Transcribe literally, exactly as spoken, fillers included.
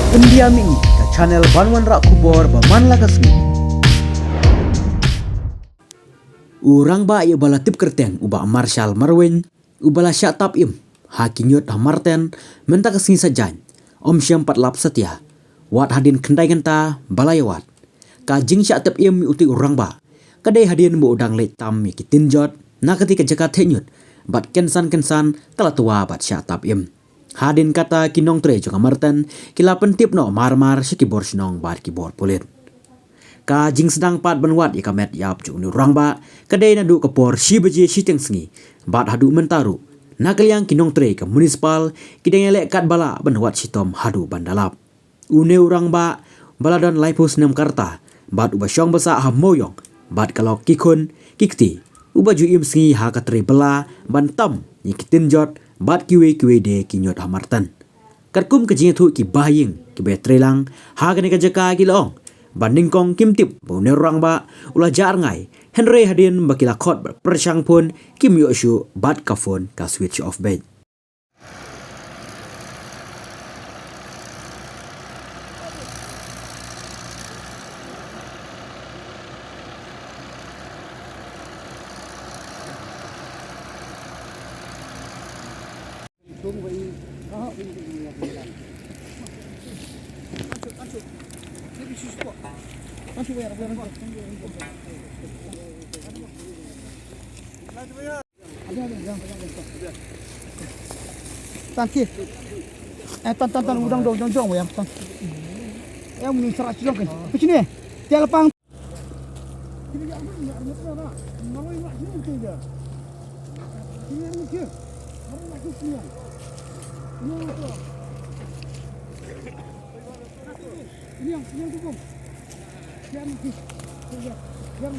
Pyndiam ïa ngi ka channel ban wanrah khubor ba man la ka sngi. U rangbah ïa uba la tip kyrteng u Bah Marshal Marwein, uba la shah tap im ha ki ñiut ha Marten mynta ka sngi Saitjaiñ, um shym pat lap satia wat hadien khyndai kynta ba la ïa wad. Ka jingshah tap im ïa utei u rangbah ka dei hadien ba u dang leit tam ïa ki tin jot na katei ka jaka theh ñiut, bad kynsan kynsan ka la twa bad shah tap im. Hadien kata ki nongtrei jong ka Marten ki la pyntip noh mar mar sha ki bor shnong bad ki bor pulit. Ka jingsdang pat ban wad ïa ka met ïap jong une u rangbah ka dei naduh ka por shi baje shiteng sngi bad haduh mynta ruh na ka liang ki nongtrei ka municipal ki dang ïaleh katba lah ban wad shitom haduh ban da lap. Une u rangbah ba la don laiphew snem ka rta bad uba shong ba sah ha Mawïong bad ka lok Ki Khun Ki Kti, uba ju im sngi ha ka trei bylla ban tam ïa ki tin jot bad kiwei kiwei de ki ñiut ha Marten. Katkum ka jingïathuh ki bahaïing kiba ïatreilang ha kane ka jaka ki la ong ba nyngkong kim tip ba une u rangbah u la jah rngai, hynrei hadien ba ki la khot bad pyrshang phone kim ïoh shuh bad ka phone ka switch off beit. Tang ki. Eh, tang, tang, tang, udang dong, jong, jong, wayang, tang. Eh, muni serak jong kan. Ke sini. Tiada lapang. Ini yang, ini yang dukung. Yang, yang, yang